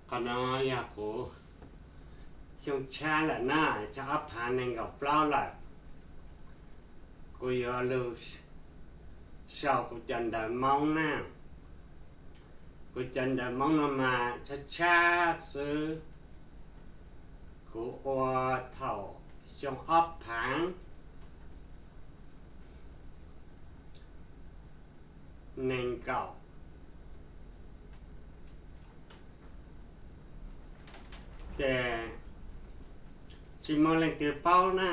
Qhov no yog kuv xyoo tshab lawm na, xyoo ob phav nees nkaum plaub lawm. Kuv yuav lug sau kuv cov ntawv Moob na. Kuv cov ntawv Moob no mas tshab tshab xwb. Kuv ua thaum xyoo ob phav nees nkaum ces tsis muaj leej twg paub na,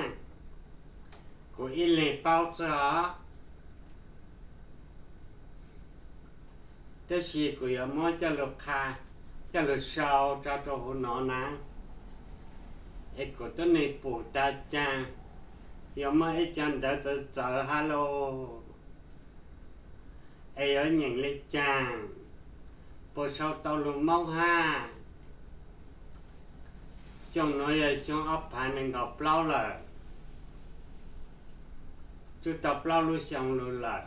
kuv ib leeg paub xwb os. Tab sis kuv yuav muab coj lug qha, coj lug sau tso rau huv no na, es kuv tub neeg pum tag caag, yuav muaj ib co ntawv txawv txawv hab lauj, es yuav nyeem le caag, puas sau tau lug Moob hab. Xyoo nuav yog xyoo ob phav nees nkaum plaub lawm, tsuj tau plaub lub xyoo lug lawm.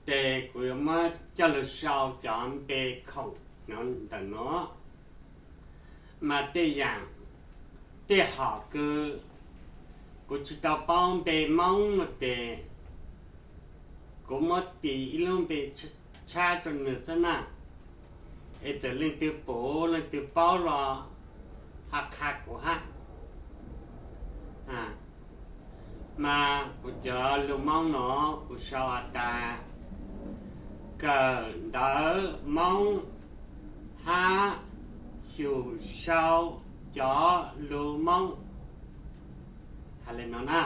Ces kuv yuav muab coj lug sau cov npe khoom ntawm nuav, mas tej yaam, tej hom kws kuv tsis tau paub npe Moob no ces kuv muab tis ib lub npe tshab rau nwg xwb na, es txawm leej twg pum leej twg paub los ho qha kuv hab. Mas kuv cov lug Moob no kuv sau has tas kawm ntawv Moob hab xyum sau cov lug Moob. Has le no na.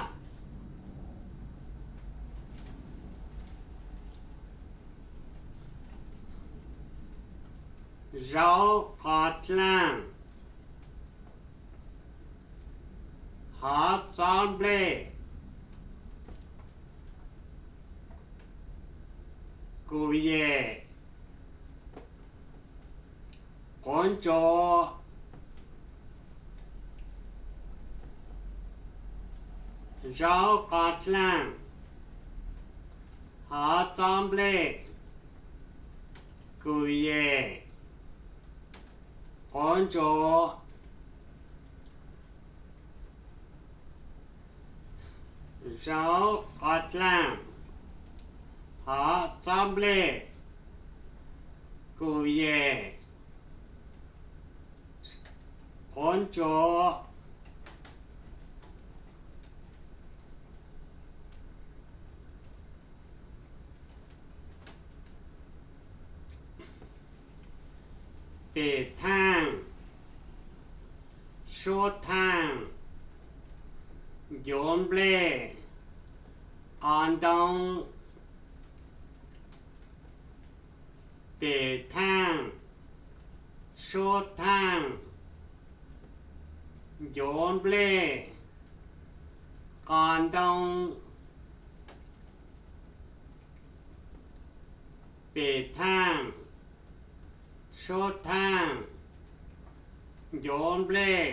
Zaub qos dlaaj, hov txob nplej, kus yem, quav ntsuav, zaub qos dlaaj, hov txob nplej, kus yem, quav ntsuav, zaub qos dlaaj, hov txob nplej, kus yem, quav ntsuav, pem thaaj, suab thaaj, ncuav nplej, qos ntoo, pem thaaj, suab thaaj, ncuav nplej, qos ntoo, pem thaaj, suab thaaj, ncuav nplej,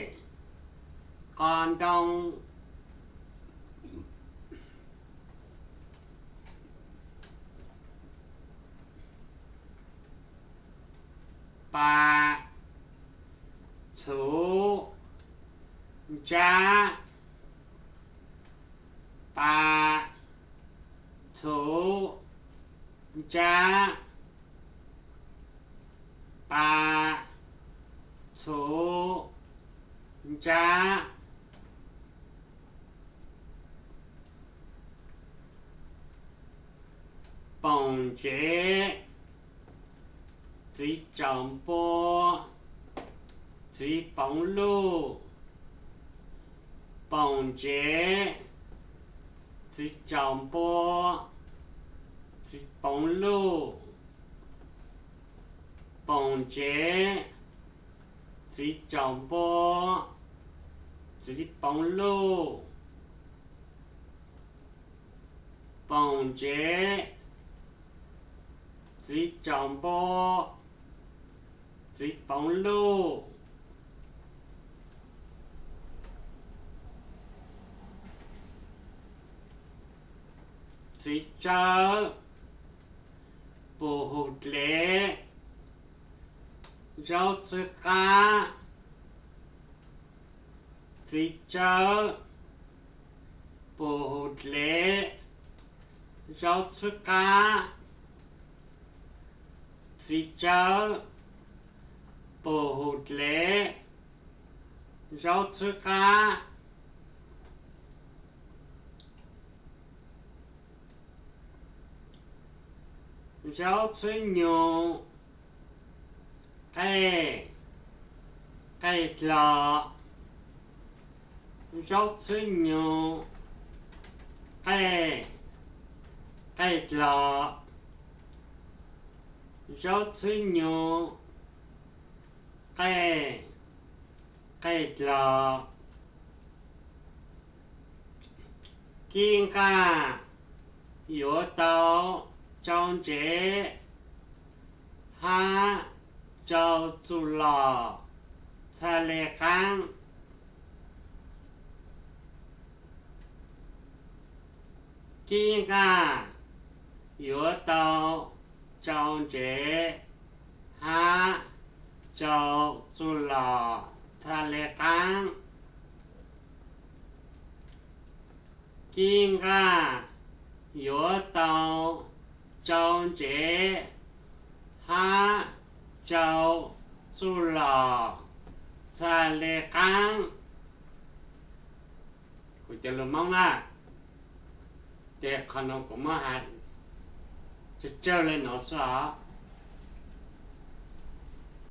qos ntoo, pa, txhuv, ntsab, pa, txhuv, ntsab, pa, txhuv, ntsab, poom ntsev, txiv tsaus npua, txiv poov luj, poom ntsev, txiv tsaus npua, txiv poov luj, poom ntsev, txiv tsaus npua, txiv poov luj, poom ntsev, txiv tsaus npua, txiv poov luj, txiv tsawb, Pus hum dlev, zaub txhwb qab. Txiv tsawb, pus hum dlev, zaub txhwb qab. Txiv tsawb, pus hum dlev, zaub txhwb qab. Zaub txhwb nyug, qej, qej dlom. Zaub txhwb nyug, qej, qej dlom. Zaub txhwb nyug, qej, qej dlom. Kib nqaj yuav tau tsau ntsev hab tsau txuj lom txha le qaab. Kib nqaj yuav tau tsau ntsev hab tsau txuj lom txha le qaab. Kib nqaj yuav tau tsau ntsev hab tsau txuj lom txha le qaab. Kuv cov lus Moob na, ces qhov nuav kuv muab has tsawg tsawg le nuav xwb os.